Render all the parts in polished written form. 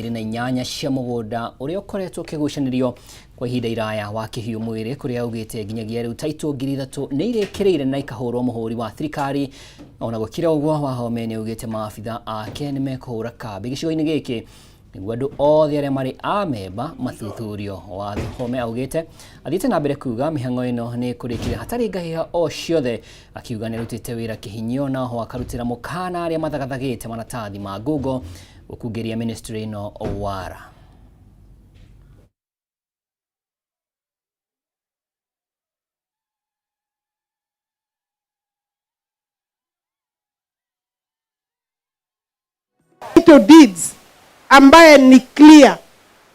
28 cia mũgũnda ũrĩa ũkoretwo ũkĩgucanĩrio kwa ihinda iraya wa Kĩhiũ Mwĩrĩ, kũrĩa augĩte nginyagia rĩu taitũ 3000 nĩ irĩkĩrĩire na ikahũrwo mũhũri wa thirikari. Ona gũkĩrĩ ũguo, Wahome nĩ augĩte maabitha ake nĩ mekũhũra kambĩ gĩcigo-inĩ gĩkĩ nĩguo andũ othe arĩa marĩ amemba mathuthurio. Wahome augĩte athiĩte na mbere kuga mĩhang'o ĩno nĩ ĩkũrĩkire hatarĩ ngahĩha o ciothe, akiuga nĩ arutĩte wĩra kĩhinyio na oho akarutĩra mũkana arĩa mathagathagĩte maratathi ma ngungo gũkungĩria ministry ĩno wara. Title deeds ambaye ni clear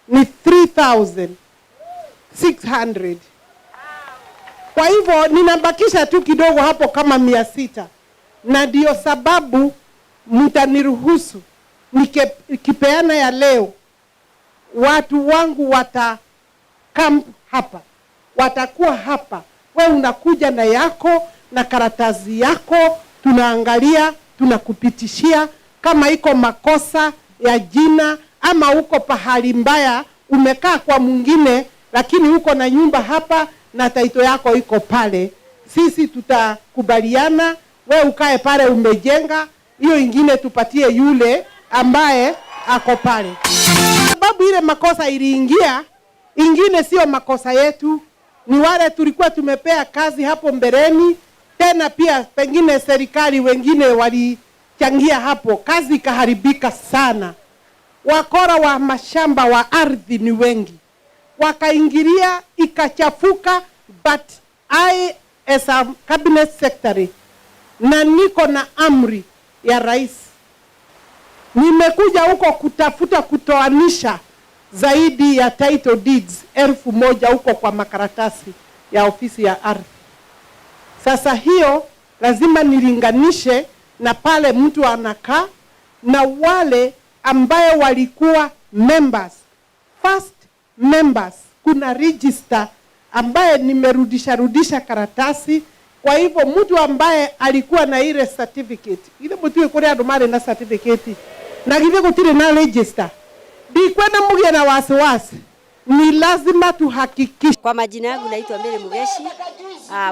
ni 3600. Kwa hivyo ninabakisha tu kidogo hapo kama 600, na ndio sababu mtaniruhusu nikipeana ya leo, watu wangu wata camp hapa, watakuwa hapa. We unakuja na yako na karatasi yako, tunaangalia, tunakupitishia kama iko makosa ya jina ama uko pahali mbaya, umekaa kwa mwingine, lakini uko na nyumba hapa na taito yako iko pale, sisi tutakubaliana, we ukae pale umejenga, hiyo ingine tupatie yule ambaye ako pale. Sababu ile makosa iliingia, ingine sio makosa yetu, ni wale tulikuwa tumepea kazi hapo mbeleni. Tena pia pengine serikali wengine walichangia hapo, kazi ikaharibika sana. Wakora wa mashamba wa ardhi ni wengi, wakaingilia ikachafuka. But I as a cabinet secretary, na niko na amri ya rais, nimekuja huko kutafuta kutoanisha zaidi ya title deeds 1000 huko kwa makaratasi ya ofisi ya ardhi. Sasa hiyo lazima nilinganishe na pale mtu anakaa na wale ambaye walikuwa members, first members. Kuna register ambaye nimerudisha rudisha karatasi. Kwa hivyo mtu ambaye alikuwa na ile certificate, ile mtu kuri andu mari na certificate na githe gutiri na register, ndikwenda mugie na wasiwasi, ni lazima tuhakikishe. Kwa majina yangu naitwa Mary Mugeshi,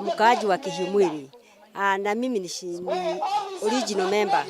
mkaaji wa Kihumwiri, na mimi ni original member.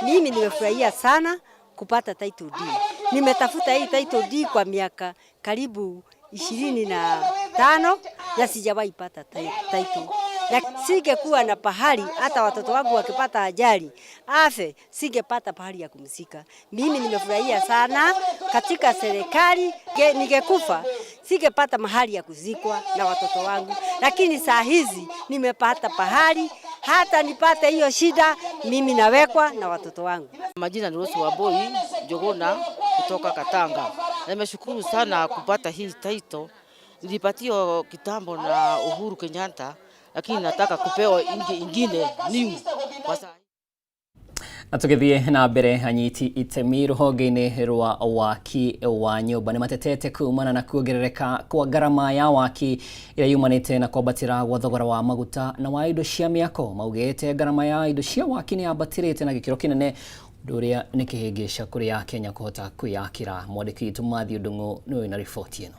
Mimi nimefurahia sana kupata title deed. Nimetafuta hii title deed kwa miaka karibu 25 na sijawahi pata title. Na singekuwa na pahali, hata watoto wangu wakipata ajali afe, singepata pahali ya kumzika. Mimi nimefurahia sana katika serikali. Ningekufa singepata mahali ya kuzikwa na watoto wangu, lakini saa hizi nimepata pahali, hata nipate hiyo shida mimi nawekwa na watoto wangu. Majina ni Rose Wambui Njuguna kutoka Katanga. Nimeshukuru sana kupata hii title. Nilipatiwa kitambo na Uhuru Kenyatta, lakini nataka kupewa ingine new kwa sasa. Na tũgĩthiĩ na mbere, anyiti itemi rũhonge-inĩ rwa waki wa nyũmba nĩ matetete kumana na kuongerereka kwa ngarama ya waki ĩrĩa yumanĩte na kwambatĩra gwa thogora wa maguta na wa indo cia mĩako. Maugĩte ngarama ya indo cia waki nĩ yambatĩrĩte na gĩkĩro kĩnene, ũndũ ũrĩa nĩ kĩhĩngĩca kũrĩ Akenya kũhota kwĩyakĩra. Mwandĩki witũ Matthew Ndung'u nĩwe wĩna riboti ĩno.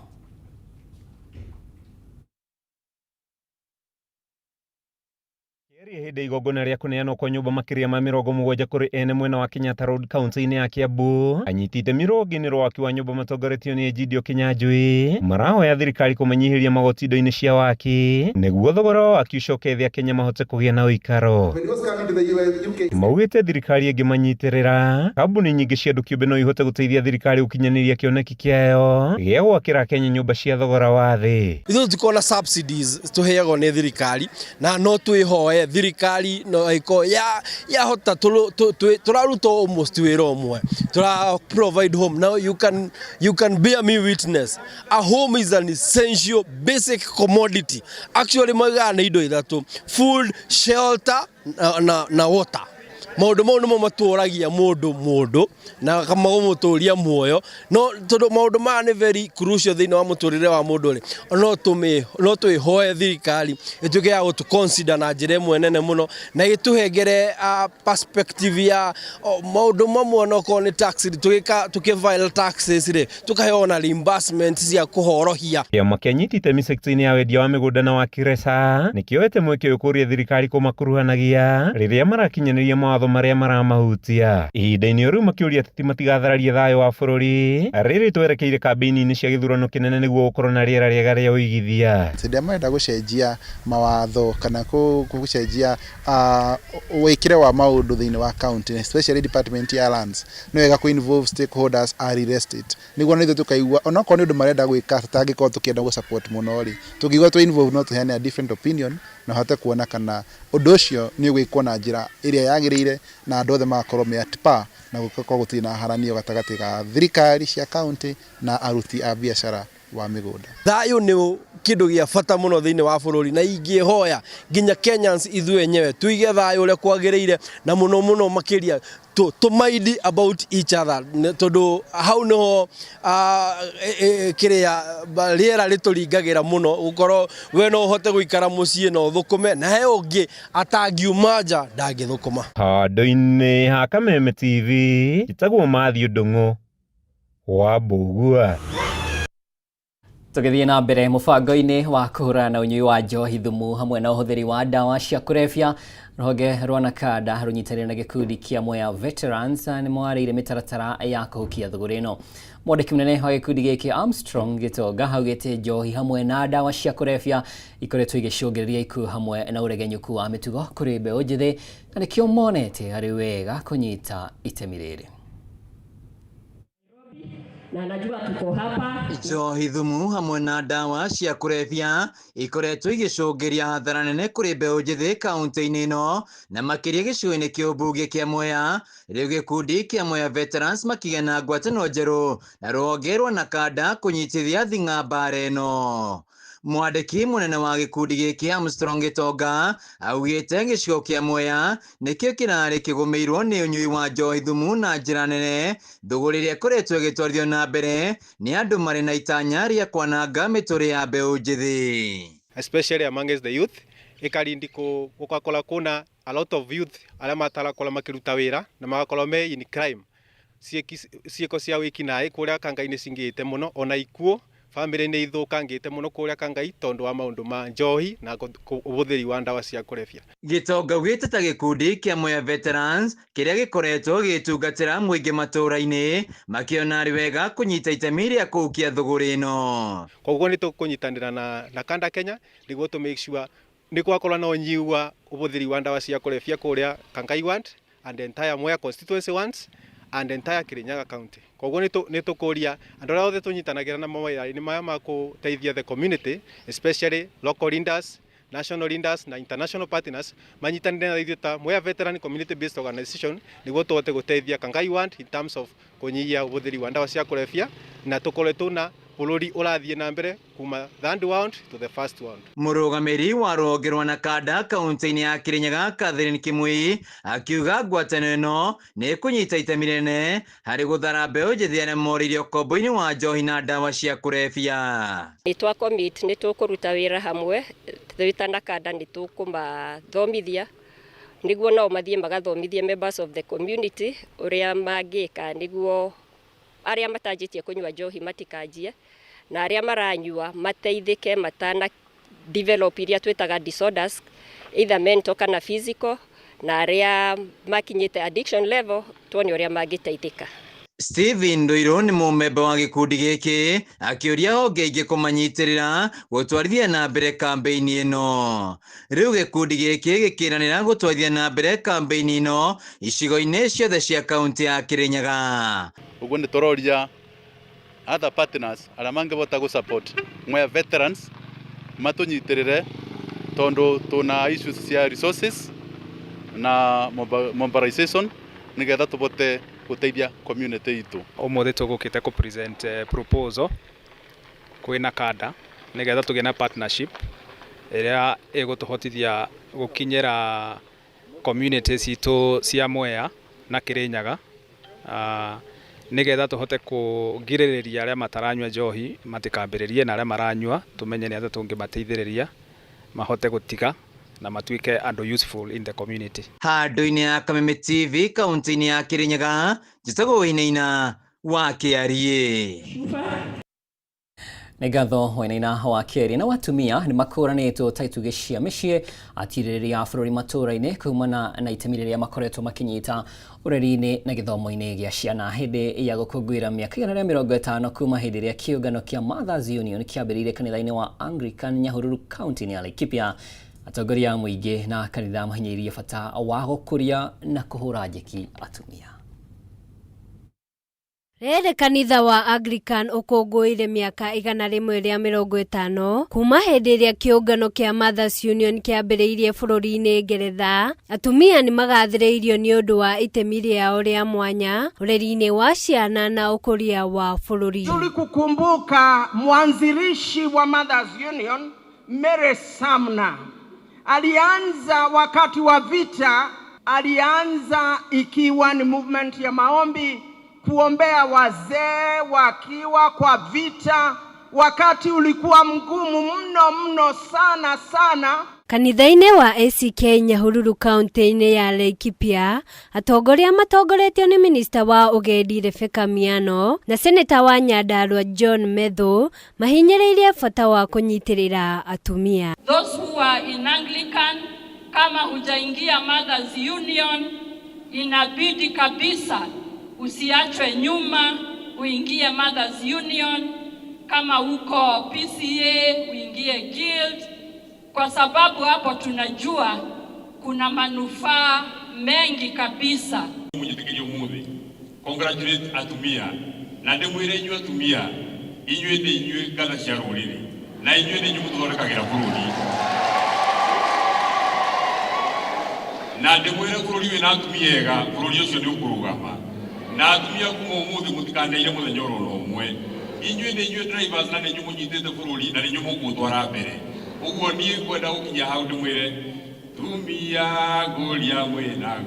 Hĩndĩ igongona rĩa kũneanwo kwa nyũmba makĩria ma 70 kũrĩ ene mwena wa Kenyatta Road kaunti-inĩ ya Kiambu, anyiti itemi rũhonge-inĩ rwa waki wa nyũmba matongoretio nĩ Egidio Kinyanjui marahoya thirikari kũmanyihĩria magoti indo-inĩ cia waki nĩguo thogora wa waki ũcoke thĩ, Akenya mahote kũgĩa na ũikaro. Maugĩte thirikari ĩngĩmanyitĩrĩra, kambuni nyingĩ cia andũ kĩũmbe no ihote gũteithia thirikari gũkinyanĩria kĩoneki kĩayo gĩa gwakĩra Kenya nyũmba cia thogora wa thĩ. Ithuĩ tũtikoragwo na subsidies tũheagwo nĩ thirikari, na no twĩhoe thirikari no ĩkorwo ya yahota tũraruta almost wĩra ũmwe, tũra provide home. Now you can bear me witness, a home is an essential basic commodity. Actually moigaga nĩ indo ithatũ: food, shelter na water. Maũndũ mau nĩmo matũragia mũndũ mũndũ na makamũtũria muoyo, no tondũ maũndũ maya nĩ very crucial thĩinĩ wa mũtũrĩre wa mũndũ rĩ, no twĩhoe thirikari ĩtuĩke ya gũtũ consider na njĩra ĩmwe nene mũno na ĩtũhengere perspective ya maũndũ mamwe, onokorwo nĩ tax, tũgĩka tũkĩ file taxes rĩ, tũkaheo na reimbursement cia kũhorohia. Kĩama kĩa anyiti itemi sekta-inĩ ya wendia wa mĩgũnda na wa Kiresa nĩkĩoete mweke ũyũ kũria thirikari kũmakuruhanagia rĩrĩa marakinyanĩria mawatho marĩa maramahutia. Ihinda-inĩ o rĩu makĩũria ateti matigathararie thayũ wa bũrũri rĩrĩ twerekeire kambĩini-inĩ cia gĩthurano kĩnene nĩguo gũkorwo na rĩera rĩega rĩa ũigithia. Hĩndĩ ĩrĩa marenda gũcenjia mawatho kana gũcenjia wĩkĩre wa maũndũ thĩinĩ wa county, especially department ya lands, nĩ wega kũ involve stakeholders a real estate nĩguo na ithuĩ tũkaigua onokorwo nĩ ũndũ marenda gwĩka tũtangĩkorwo tũkĩenda gũ support mũno rĩ, tũngĩigua twĩ involve no tũheane a different opinion na ũhote kuona kana ũndũ ũcio nĩ ũgwĩkwo na njĩra ĩrĩa yagĩrĩire na andũ othe magakorwo me at par na gũgakorwo gũtirĩ na haranio gatagatĩ ga thirikari cia county na aruti a biacara wa mĩgũnda. Thayũ nĩ kĩndũ gĩa bata mũno thĩinĩ wa bũrũri, na ingĩhoya nginya Kenyans ithuĩ enyewe tuige thayũ ũrĩa kwagĩrĩire, na mũno mũno makĩria to mind about each other, tondũ hau nĩho kĩrĩa rĩera rĩtũringagĩra mũno, gũkorwo we no ũhote gũikara mũciĩ na ũthũkũme na he ũngĩ atangiuma nja ndangĩthũkũma. Handũ-inĩ ha Kameme TV, njĩtagwo Matthew Ndung'u wa Mbũgua. Tũgĩthiĩ na mbere mũbango-inĩ wa kũhũrana na ũnyui wa njohi thumu hamwe na ũhũthĩri wa ndawa cia kũrebia, rũhonge rwa Nakanda rũnyitanĩire na gĩkundi kĩa Mwea Veterans nĩ mwarĩire mĩtaratara ya kũhukia thũgũrĩ ĩno. Mwandĩki mũnene wa gĩkundi gĩkĩ Armstrong Gĩtonga augĩte njohi hamwe na ndawa cia kũrebia ikoretwo igĩcũngĩrĩria ikuũ hamwe na ũregenyũku wa mĩtugo kũrĩ mbeũ njĩthĩ, na nĩkĩo monete arĩ wega kũnyita itemi rĩrĩ. Na najua tuko hapa. Njohi thumu hamwe na ndawa cia kũrebia ikoretwo igĩcũngĩria hathara nene kũrĩ mbeũ njĩthĩ kaunti-inĩ ĩno na makĩria gĩcigo-inĩ kĩa ũmbunge kĩa Mwea. Rĩu gĩkundi kĩa Mwea Veterans makĩgĩa na ngwatanĩro njerũ na rũhonge rwa Nakanda kũnyitithia thing'a mbara ĩno. Mwandĩki mũnene wa gĩkundi gĩkĩ Armstrong Gĩtonga augĩte gĩcigo kĩa Mwea nĩkĩo kĩrarĩ kĩgũmĩirwo nĩ ũnyui wa njohi thumu na njĩra nene, thũgũrĩ ĩrĩa ĩkoretwo ĩgĩtwarithio na mbere nĩ andũ marĩ na itanya rĩa kwananga mĩtũrĩre ya mbeũ njĩthĩ. Especially amongst the youth, ikarindi gũgakorwo kuna a lot of youth arĩa matarakorwo makĩruta wĩra na magakorwo me in crime, ciĩko cia wĩkinaĩ kũrĩa Kangai-inĩ cingĩhĩte mũno, ona ikuũ bamĩrĩ nĩ ithũkangĩte mũno kũrĩa Kangai tondũ wa maũndũ ma njohi na ũhũthĩri wa ndawa cia kũrebia. Gĩtonga augĩte ta gĩkundi kĩa Mwea Veterans kĩrĩa gĩkoretwo gĩgĩtungatĩra mũingĩ matũũra-inĩ, makĩona arĩ wega kũnyita itemi rĩa kũhukia thũgũrĩ ĩno. Koguo nĩ tũkũnyitanĩra na Nakanda Kenya nĩguo tũ make sure nĩ gwakorwo na ũnyihu wa ũhũthĩri wa ndawa cia kũrebia kũrĩa Kangai ward and the entire Mwea constituency ones and entire Kirinyaga County. Koguo nĩ tũkũria andũ arĩa othe tũnyitanagĩra na mawĩra-inĩ maya ma gũteithia the community, especially local leaders, national leaders na international partners, manyitanĩre na ithuĩ ta Mwea Veteran Community Based Organization nĩguo tũhote gũteithia Kangai ward in terms of kũnyihia ũhũthĩri wa ndawa cia kũrebia na tũkorwo tũna bũrũri ũrathiĩ na mbere kuma third world to the first world. Mũrũgamĩrĩri wa rũhonge rwa Nakanda kaunti-inĩ ya Kirinyaga Catherine Kimui akiuga ngwatanĩro ĩno nĩ ĩkũnyita itemi rĩnene harĩ gũthara mbeũ njĩthĩ arĩa morĩire ũkombo-inĩ wa njohi na ndawa cia kũrebia. Nĩ twa commit nĩ tũkũruta wĩra hamwe twĩ ta Nakanda, nĩ tũkũmathomithia nĩguo nao mathiĩ magathomithie members of the community ũrĩa mangĩka nĩguo arĩa matanjĩtie kũnyua njohi matikanjie na arĩa maranyua mateithĩke matana develop iria twĩtaga disorders, either mental kana physical, na arĩa makinyĩte addiction level tuone ũrĩa mangĩteithĩka. Stephen Ndũirũ nĩ mũmemba wa gĩkundi gĩkĩ akĩũria honge ingĩ kũmanyitĩrĩra gũtwarithia na mbere kambĩini ĩno. Rĩu gĩkundi gĩkĩ gĩkĩranĩra gũtwarithia na mbere kambĩini ĩno icigo-inĩ ciothe cia kaunti ya Kirinyaga. Ũguo nĩ tũroria other partners arĩa mangĩhota gũ support Mwea Veterans matũnyitĩrĩre tondũ tuna issues cia resources na mobilization nĩgetha tũbote gũteithia community itũ. Ũmũthĩ tũgũkĩte kũ present proposal kwĩ Nakanda nĩgetha tũgĩe na partnership ĩrĩa ĩgũtũhotithia gũkinyĩra Community citũ cia Mwea na Kirinyaga nĩgetha tũhote kũgirĩrĩria arĩa mataranyua njohi matikambĩrĩrie na arĩa maranyua tũmenye nĩ atĩa tũngĩmateithĩrĩria mahote gũtiga na matuĩke andũ useful in the community. Handũ-inĩ ya Kameme TV kaunti-inĩ ya Kirinyaga, njĩtagwo Wainaina wa Kĩariĩ. Nĩ ngatho Wainaina wa Kĩariĩ. Na watumia nĩ makũranĩtwo ta itugĩ cia mĩciĩ atirĩrĩria a bũrũri matũũra-inĩ kumana na itemi rĩrĩa makoretwo makĩnyita ũreri-inĩ na gĩthomo-inĩ gĩa ciana hĩndĩ ya gũkũngũĩra mĩaka 150 kuma hĩndĩ ĩrĩa kĩũngano kĩa Mothers Union kĩambĩrĩirie kanitha-inĩ wa Anglican Nyahururu kaunti-inĩ ya Laikipia. Atongoria a mũingĩ na kanitha mahinyĩrĩirie bata wa gũkũria na kũhũra njeki atumia. Rĩrĩ kanitha wa Anglican ũkũngũĩire mĩaka 150 kuma hĩndĩ ĩrĩa kĩũngano kĩa Mothers Union kĩambĩrĩirie bũrũri-inĩ Ngeretha. Atumia nĩ magathĩrĩirio nĩ ũndũ wa itemi rĩao rĩa mwanya ũreri-inĩ wa ciana na ũkũria wa bũrũri. Tulikukumbuka mwanzilishi wa Mothers Union Mary Sumner. Alianza wakati wa vita, alianza ikiwa ni movement ya maombi kuombea wazee wakiwa kwa vita, wakati ulikuwa mgumu mno mno sana sana. Kanitha-inĩ wa ACK Nyahururu kaunti-inĩ ya Laikipia, atongoria matongoretio nĩ minista wa ũgendi Rebecca Miano na seneta wa Nyandarua John Methu mahinyĩrĩirie bata wa kũnyitĩrĩra atumia. Those who are in Anglican, kama hujaingia Mothers Union, inabidi kabisa usiachwe nyuma, uingie Mothers Union. Kama uko PCA uingie Guild, kwa sababu hapo tunajua kuna manufaa mengi kabisa. Munyitikirie umuthi congratulate atumia na ndimwire inyuĩ atumia inyuĩ nĩ inyuĩ ngatha cia rũrĩrĩ na inyuĩ nĩ inyuĩ mũtũthondekagĩra bũrũri na ndimwire bũrũri wĩna atumia ega bũrũri ũcio nĩ ũkũrũgama na atumia kuma ũmũthĩ mũtikanaire mũthenya oro na ũmwe inyuĩ nĩ inyuĩ drivers na nĩ inyuĩ mũnyitĩte bũrũri na nĩ inyuĩ mũkũũtwara mbere ũguo niĩ ngwenda gũkinya hau ndĩmwĩre tumia ngũria mwĩna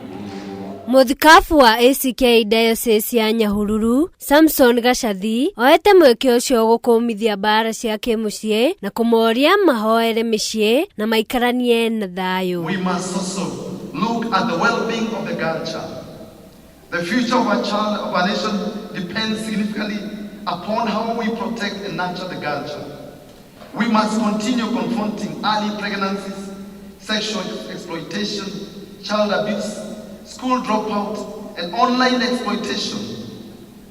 Mũthikabu wa ACK Diocese ya Nyahururu Samson Gacathi oete mweke ũcio gũkũmithia mbara cia kĩmũciĩ na kũmoria mahoere mĩciĩ na maikaranie na thayũ. We must also look at the well-being of the girl child. The future of our child, of our nation, depends significantly upon how we protect and nurture the girl child. We must continue confronting early pregnancies, sexual exploitation, child abuse, school dropout, and online exploitation,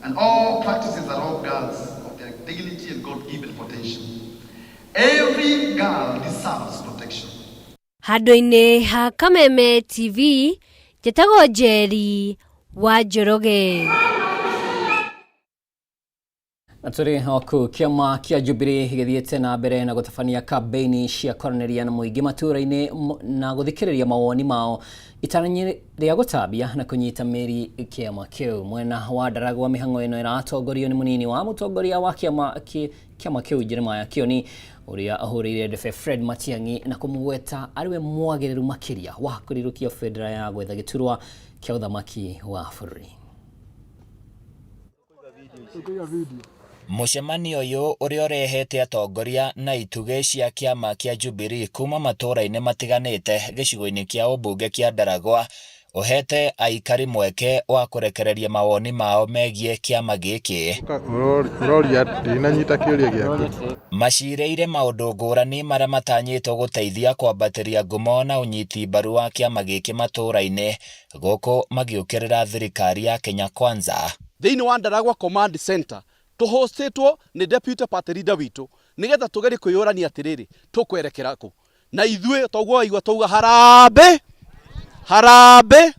and all practices that rob girls of their dignity and God-given potential. Every girl deserves protection. Handũ-inĩ ha Kameme TV, njĩtagwo Njeri wa Njoroge. Na tũrĩ o kũu kĩama kĩa Jubilee gĩthiĩte na mbere na gũtabania kambĩini cia kwaranĩria na mũingĩ matũũra-inĩ na gũthikĩrĩria mawoni mao itanya rĩa gũtambia na kũnyita mĩri kĩama kĩu. Mwena wa Ndaragwa mĩhang'o ĩno ĩratongorio nĩ mũnini wa mũtongoria wa kĩama kĩu Jeremiah Kioni ũrĩa ahũrĩire ndebe Fred Matiang'i na kũmũgweta arĩ we mwagĩrĩru makĩria wa kũrirũkia bendera ya gwetha gĩturwa kĩa ũthamaki wa bũrũri. Mũcemanio ũyũ ũrĩa ũrehete atongoria na itugĩ cia kĩama kĩa Jubilee kuma matũũra-inĩ matiganĩte gĩcigo-inĩ kĩa ũmbunge kĩa Ndaragwa ũhete aikari mweke wa kũrekereria mawoni mao megiĩ kĩama gĩkĩ. Ũroria ndinanyita kĩũria gĩaku. Macirĩire maũndũ ngũrani marĩa matanyĩtwo gũteithia kwambatĩria ngumo na ũnyiti mbaru wa kĩama gĩkĩ matũũra-inĩ gũkũ magĩũkĩrĩra thirikari ya Kenya Kwanza. Thĩinĩ wa Ndaragwa Command Center tũhostĩtwo nĩ deputy party leader witũ nĩgetha tũgerie kwĩyũrania atĩrĩrĩ tũkwerekera kũ na ithuĩ toguo waigua twauga harambee harambee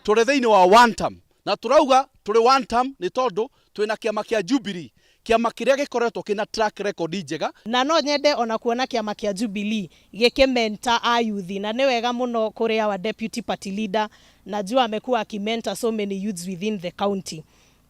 tũrĩ thĩinĩ wa one term na tũrauga tũrĩ one term nĩ tondũ twĩna kĩama kĩa Jubilee kĩama kĩrĩa gĩkoretwo kĩna track record njega. Na no nyende ona kuona kĩama kĩa Jubilee gĩkĩmenta a youth na nĩ wega mũno kũrĩ our deputy party leader, najua amekuwa akimenta so many youths within the county.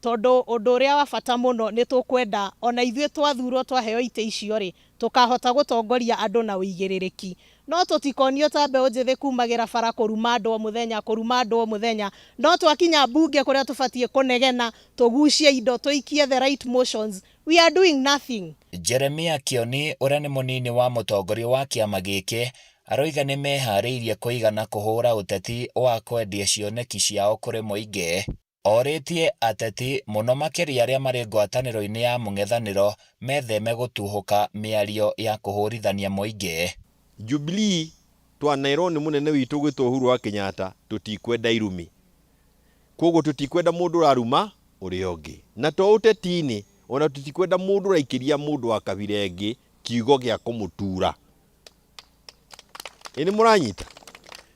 Tondũ ũndũ ũrĩa wa bata mũno nĩ tũkwenda ona ithuĩ twathurwo twaheo itĩ icio rĩ, tũkahota gũtongoria andũ na ũigĩrĩrĩki. No tũtikonio ta mbeũ njĩthĩ kumagĩra bara kũruma andũ o mũthenya, kũruma andũ o mũthenya, no twakinya mbunge kũrĩa tũbatiĩ kũnegena, tũgucie indo, tũikie the right motions, we are doing nothing. Jeremiah Kioni ũrĩa nĩ mũnini wa mũtongoria wa kĩama gĩkĩ aroiga nĩ meharĩirie kũigana kũhũra ũteti wa kwendia cioneki ciao kũrĩ mũingĩ. Orĩtie ateti mũno makĩria arĩa marĩ ngwatanĩro-inĩ ya mũng'ethanĩro metheme gũtuhũka mĩario ya kũhũrithania mũingĩ. Jubilee twanaĩrwo nĩ mũnene witũ ũgwĩtwo Uhuru wa Kenyatta tũtikwenda irumi. Kwoguo tũtikwenda mũndũ ũraruma ũrĩa ũngĩ. Na to ũteti-inĩ, ona tũtikwenda mũndũ ũraikĩria mũndũ wa kabira ĩngĩ kiugo gĩa kũmũtura. Ĩ nĩ mũranyita?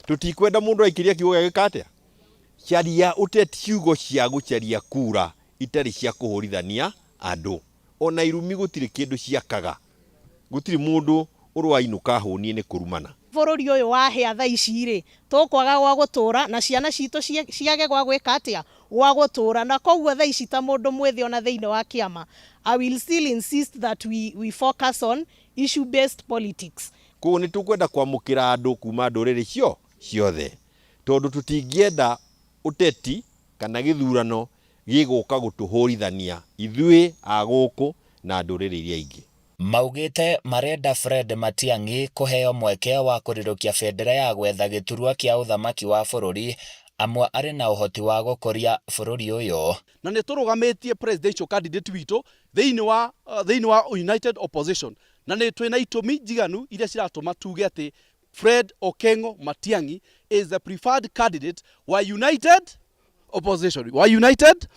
Tũtikwenda mũndũ ũraikĩria kiugo gĩa gwĩka atĩa? Caria ũteti ciugo cia gũcaria kura itarĩ cia kũhũrithania andũ. Ona irumi gũtirĩ kĩndũ ciakaga. Gũtirĩ mũndũ ũrĩ wainũka ahũniĩ nĩ kũrumana. Bũrũri ũyũ wahĩa thaa ici rĩ, tũkwaga gwa gũtũra na ciana citũ ciage gwa gwĩka atĩa? Gwa gũtũra. Na koguo thaa ici ta mũndũ mwĩthĩ ona thĩinĩ wa kĩama, I will still insist that we focus on issue based politics. Koguo nĩ tũkwenda kwamũkĩra andũ kuma ndũrĩrĩ ciothe, tondũ tũtingĩenda ũteti kana gĩthurano gĩgũka gũtũhũrithania ithuĩ a gũkũ na ndũrĩrĩ iria ingĩ. Maugĩte marenda Fred Matiang'i kũheo mweke wa kũrirũkia bendera ya gwetha gĩturwa kĩa ũthamaki wa bũrũri amwe arĩ na ũhoti wa gũkũria bũrũri ũyũ. Na nĩ tũrũgamĩtie presidential candidate witũ thĩinĩ wa United Opposition, na nĩ twĩna itũmi njiganu iria ciratũma tuge atĩ Fred Okengo Matiang'i is the preferred candidate wa United Opposition, wa United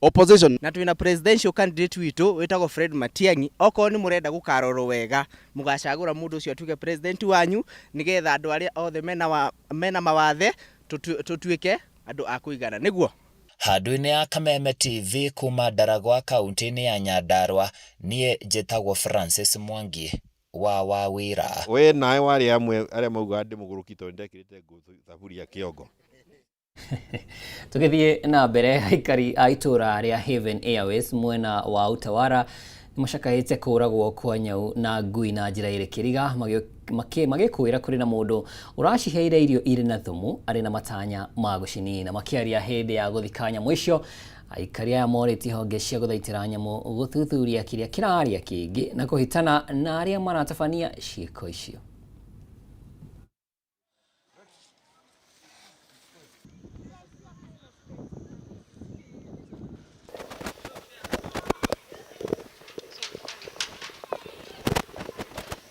Opposition. Na twina presidential candidate witũ wĩtagwo Fred Matiang'i. Okorwo nĩ mũrenda gũkarorwo wega, mũgacagũra mũndũ ũcio atuĩke president wanyu, nĩgetha andũ arĩa othe mena mawathe tũtuĩke andũ a kũigana nĩguo. Handũ-inĩ ya Kameme TV kuma Ndaragwa kaunti-inĩ ya Nyandarua, niĩ njĩtagwo Francis Mwangi wa Wawĩra. We nawe warĩ amwe arĩa maugaga ndĩ mũgũrũki tondũ nĩndekĩrĩte thaburia kĩongo. Tũgĩthiĩ na mbere, aikari a itũũra rĩa Haven Airways mwena wa Utawara nĩmacakaĩte kũũragwo kwa nyau na ngui na njĩra ĩrĩ kĩriga, magĩkũĩra kũrĩ na mũndũ ũraciheire irio irĩ na thumu arĩ na matanya ma gũcinina. Makĩaria hĩndĩ ya gũthika nyamũ icio, aikari aya morĩtie honge cia gũthaitĩra nyamũ gũthuthuria kĩrĩa kĩraria kĩngĩ na kũhĩtana na arĩa maratabania ciĩko icio.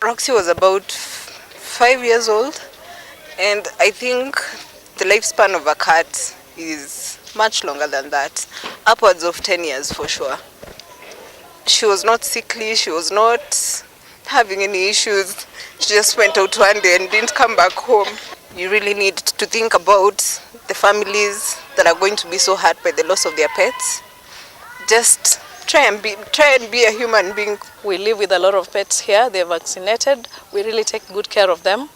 Roxy was about 5 years old, and I think the lifespan of a cat is much longer than that, upwards of 10 years for sure. She was not sickly, she was not having any issues. She just went out one day and didn't come back home. You really need to think about the families that are going to be so hurt by the loss of their pets. Just try and be a human being. We live with a lot of pets here. They're vaccinated. We really take good care of them,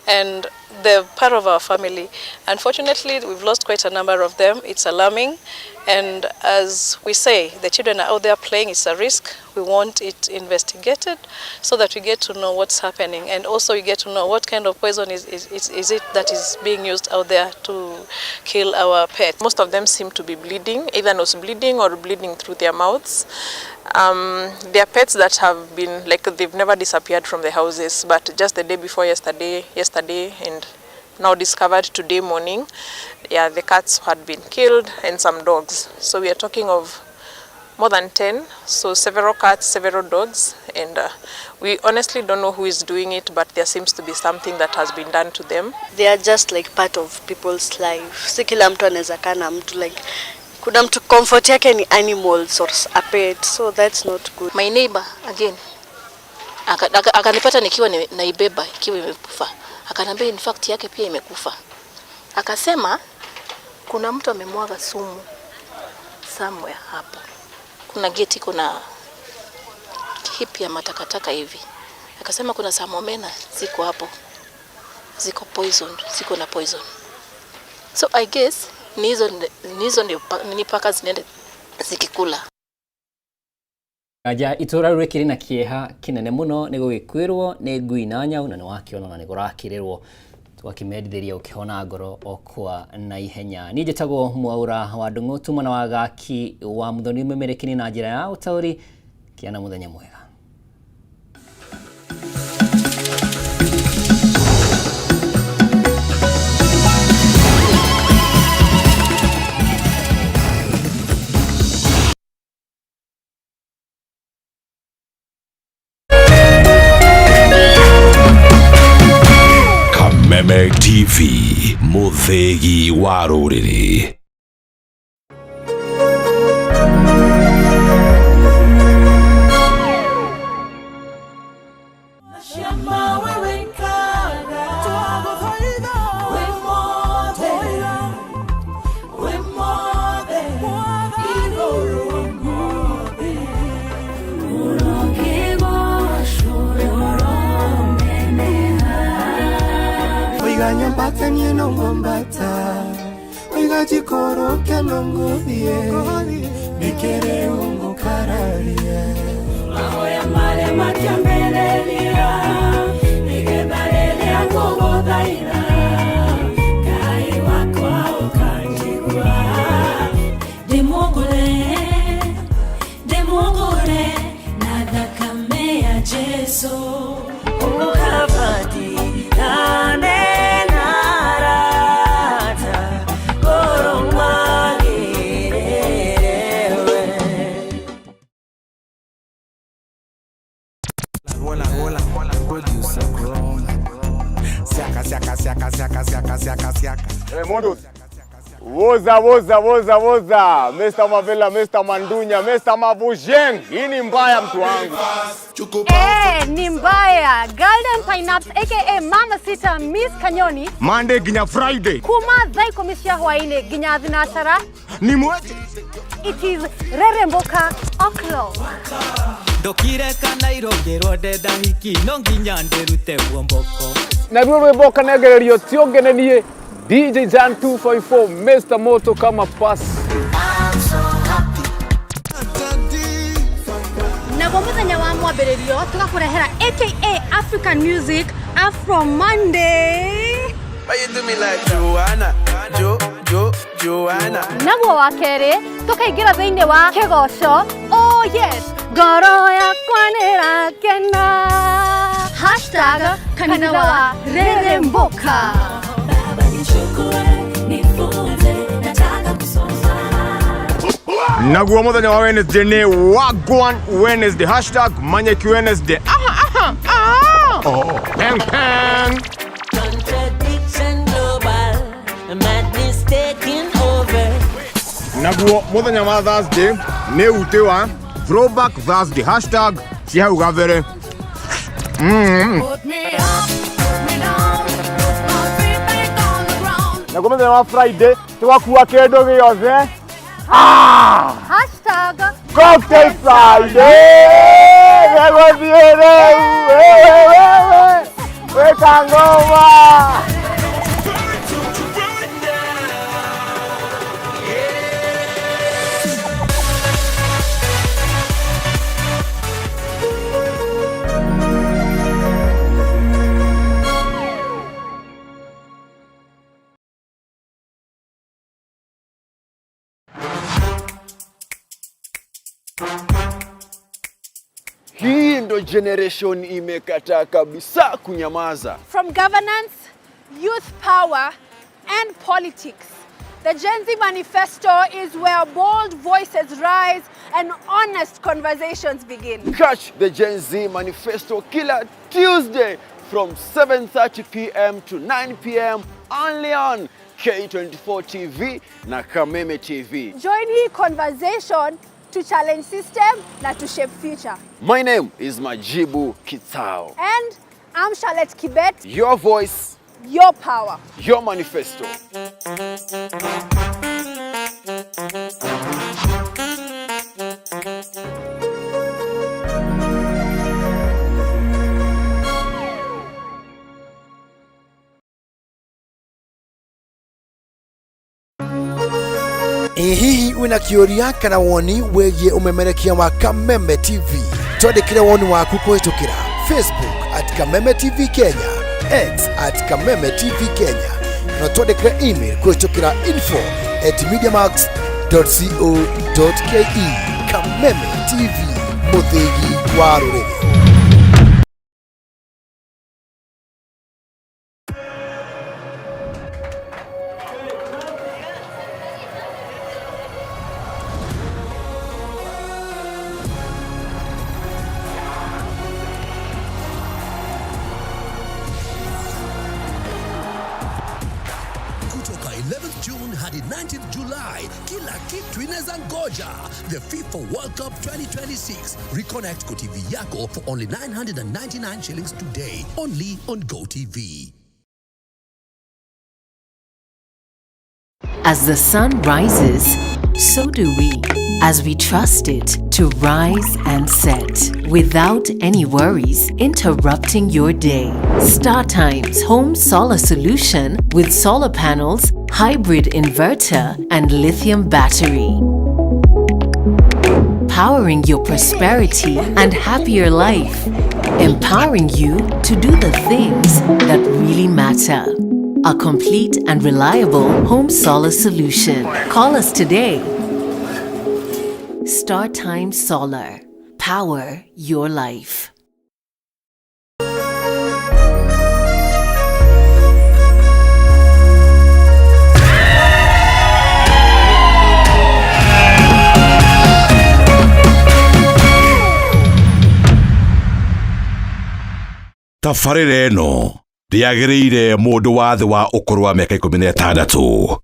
and they're part of our family. Unfortunately, we've lost quite a number of them. It's alarming, and as we say, the children are out there playing. It's a risk. We want it investigated so that we get to know what's happening, and also we get to know what kind of poison is it that is being used out there to kill our pets. Most of them seem to be bleeding, either nose bleeding or bleeding through their mouths. They are pets that have been, like, they've never disappeared from the houses, but just the day before yesterday, and now discovered today morning, yeah, the cats had been killed and some dogs. So we are talking of more than 10, so several cats, several dogs, and we honestly don't know who is doing it, but there seems to be something that has been done to them. They are just like part of people's life. Si kila mtu anaweza kaa na mtu, like kuna mtu comfort yake ni animals or a pet, so that's not good. My neighbor again akanipata nikiwa naibeba ikiwa imekufa. Akanambia in fact yake pia imekufa. Akasema kuna mtu amemwaga sumu somewhere hapo. Kuna geti, kuna heap ya matakataka hivi. Akasema kuna samomena ziko hapo. Ziko poison, ziko na poison. So I guess ni hizo ndio ni paka zinaenda zikikula. Anja itũra rĩu rĩkĩrĩ na kĩeha kĩnene mũno nĩ gũgĩkuĩrwo nĩ ngui na nyau na nĩ wakĩona na nĩ kũrakĩrĩrwo tũgakĩmendithĩria ũkĩhona ngoro o kwa na ihenya. Niĩ njĩtagwo Mwaura wa Ndung'u tuma na wagaki wa Muthoni Mũmerekini na njĩra ya ũtaũri kĩa na mũthenya mwega. Kameme TV, mũthĩgi wa rũrĩrĩ. Oiga nyombata niĩ no ngombata Oiga njikũrũke no ngũthiĩ Nĩkĩrĩ ũngũkararia Mahoya marĩa matiambĩrĩria nĩgetha rĩrĩa ngũgũthaitha Ngai wakwa ũkanjigua ndĩmuongore ndĩmuongore na thakame ya Jesu ũkabati nane narata ngoro magĩrĩrewe. Hola, hola, hola, producer grown. Siaka, siaka, siaka, siaka, siaka, siaka, siaka. Hey, Woza, woza, woza, woza. Mr. Mavela, Mr. Mandunya, Mr. Mavujeng. Hii ni mbaya mtu wangu. Eh, ni mbaya. Golden Pineapps aka Mama Sita Miss Kanyoni. Monday ginya Friday. Kuma thaa ikũmi cia hwaĩ-inĩ nginya thinacara. Ni mweje. It is Reremboka O'clock. Ndokire kana irongĩrwo ndenda hiki no nginya ndĩrute muomboko. Naruo rwĩmbo ũkanengererio ti ũngenenie DJ Jan 254 Mr. Moto kama pass. Naguo mũthenya wa mwambĩrĩrio tũgakũrehera aka African Music Afro Monday. Why you do me like Joanna? Jo, Jo, Joanna. Naguo wa kerĩ tũkaingĩra thĩinĩ wa kĩgoco. Oh yes, ngoro yakwa nĩrakena. Hashtag kanitha wa Reremboka. Naguo muthenya wa Wednesday ni Wagwan Wednesday. Hashtag Manyeki Wednesday. Aha, aha, aha. Oh, peng, peng. Contradiction global, madness taking over. Naguo muthenya wa Thursday ni ute wa Throwback Thursday. Hashtag cia hau gabere. Put me up, put me down, put my feet back on the ground. Naguo muthenya wa Friday tugakua kindu giothe. Ah! Hashtag Cocktail Friday! Gĩgũthiĩ rĩu! Wĩka ngoma! Hii ndo generation imekataa kabisa kunyamaza. From governance, youth power, and politics, the Gen Z Manifesto is where bold voices rise and honest conversations begin. Catch the Gen Z Manifesto kila Tuesday from 7:30 p.m. to 9 p.m. only on K24 TV na Kameme TV. Join the conversation to challenge system na to shape future. My name is Majibu Kitao. And I'm Charlotte Kibet. Your voice, your power, your manifesto. Ĩ hihi wĩna kĩũria kana woni wĩgiĩ ũmemerekia wa Kameme TV? Twandĩkĩre woni waku kũhĩtũkĩra Facebook at Kameme TV Kenya, X at Kameme TV Kenya, na twandĩkĩre email kũhĩtũkĩra info at mediamax.co.ke. Kameme TV, mũthĩgi wa rũrĩrĩ. Kutoka 11th June hadi 19th July, kila kitu inaweza ngoja. The FIFA World Cup 2026. Reconnect GoTV yako for only 999 shillings today. Only on GoTV. As the sun rises, so do we, as we trust it to rise and set without any worries interrupting your day. StarTimes Home Solar Solution with solar panels, hybrid inverter, and lithium battery. Powering your prosperity and happier life, empowering you to do the things that really matter. A complete and reliable home solar solution. Call us today. StarTime Solar. Power your life. Tabarĩra ĩno ndĩagĩrĩire mũndũ wa thĩ wa ũkũrũ wa mĩaka 16.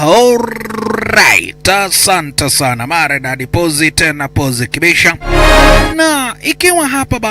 Alright, asante sana Maridadi, pozi tena pozi kibisha, na ikiwa hapa basi.